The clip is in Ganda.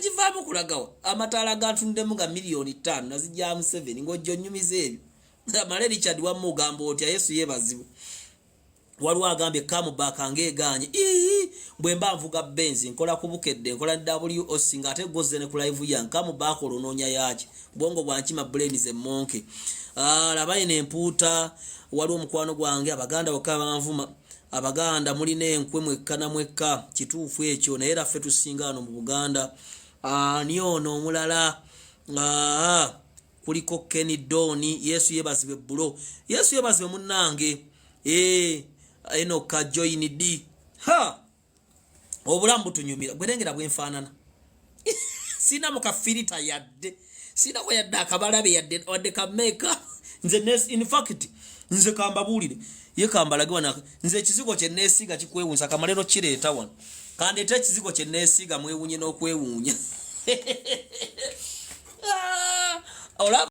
Nagivaamu kulagawa amataala gantunuddemu nga 5,000,000 nazijjamu 7 ng'ojja onnyumiza ebyo. Male Richard, wamma ogamba otya? Yesu yeebazibwe. Waliwo agambye comeback ngaeganye. Ii, bwe mba nvuga Benz, nkola ku Bukedde, nkola WOC, ng'ate gozze ne ku live yange. Comeback olwonoonya yaki? Bwongo bwankima, brains emmonke. Ah, laba eno empuuta. Waliwo omukwano gwange, Abaganda bokka banvuma. Abaganda mulina enkwe mwekka na mwekka, kituufu ekyo, naye era ffe tusinga wano mu Buganda. Ani ono omulala? Ah, kuliko Kenny Doni. Yesu yebazibwe bulo, Yesu yebazibwe munnange. Eh, eno ka join d ha obulamu butunyumira. Gwerengera bwenfaanana, sina mukafirita yadde, sinako yadde akabalabe yadde, wadde kameeka. Nze in fact nze kambabuulire, ye kambalage wano. Nze ekizigo kye neesiiga kikwewuunsa. Kamalero kireeta wano, kandeeta ekizigo kye neesiiga, mwewuunye n'okwewuunya. Ah, olaba.